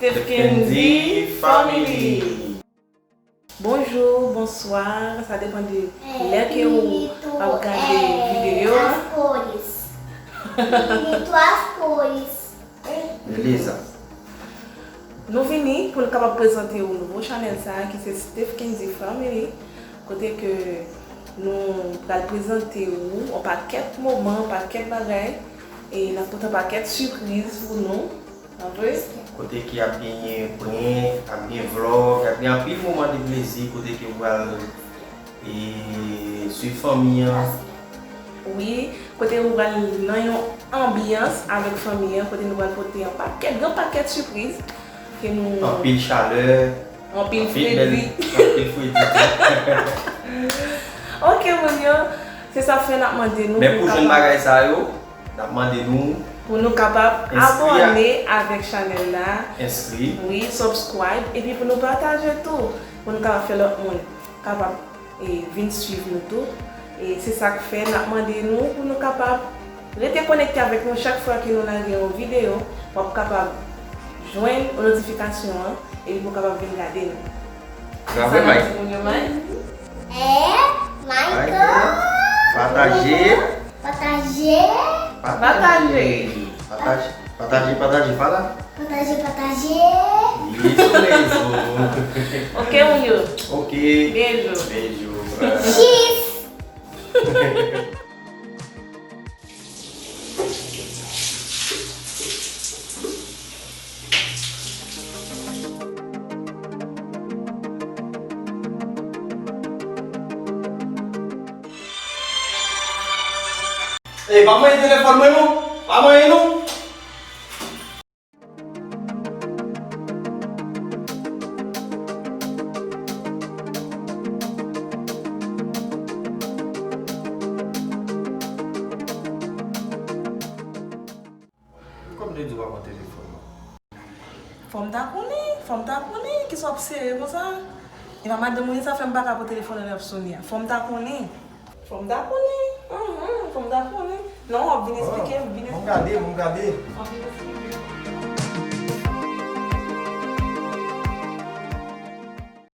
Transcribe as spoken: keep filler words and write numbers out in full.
Steph Kendy Family. Bonjou, bonswa, sa depann de lè ke ou ap gade videyo a. Eliza. Nou vini pou nou kapab prezante ou nouvo chanèl sa a ki se Steph Kendy Family, kote ke nou pral prezante ou yon pakèt moman, yon pakèt bagay, e n ap pote yon pakèt sipriz pou nou. An vre? Kote ke ap genyen prank, ap gen vlog, ap gen anpil moman de plezi kote ke ou pral e swiv fanmi an. Wi, kote ou pral nan yon anbyans avèk fanmi an, kote nou pral pote yon pakèt, yon pakèt sipriz ke nou. Anpil chalè, anpil fredi. Anpil fredi. Ok, moun yo, se sa fè n ap mande nou. Men pou jwenn bagay sa yo, n ap mande nou pou nou kapab abòne avèk chanèl la. Enskri. Wi, subscribe. Epi pou nou pataje tou. Pou nou kapab fè lòt moun kapab e vin swiv nou tou. E se sa k fè n ap mande nou pou nou kapab rete konekte avèk nou chak fwa ke nou lage yon videyo, w ap kapab jwenn notifikasyon an epi pou w kapab vin gade nou. Bravo, Mike. Sa n ap di moun yo, Mike? Eh, Michael! Pataje. Pataje. Pataje. Pataje. Pataje, pataje, pataje, pa la. Pataje, pataje. Li sou rezo. Ok, moun yo. Ok. Bejou. Bejou. Cheese. Ey, pa manyen telefòn mwen non. Pa manyen non. Kòm te di w pa pran telefòn mwen. Fò m ta konnen, fò m ta konnen, kisa w ap sere konsa? E pa madanm ou ye, sa fè m pa ka pran telefòn nan lè ap sone a. Fò m ta konnen. Fò m ta konnen. Anhan, fò m ta konnen. Non, w ap vin eksplike m, vin eksplike m. Bon, m gade, m gade. W ap vin eksplike m.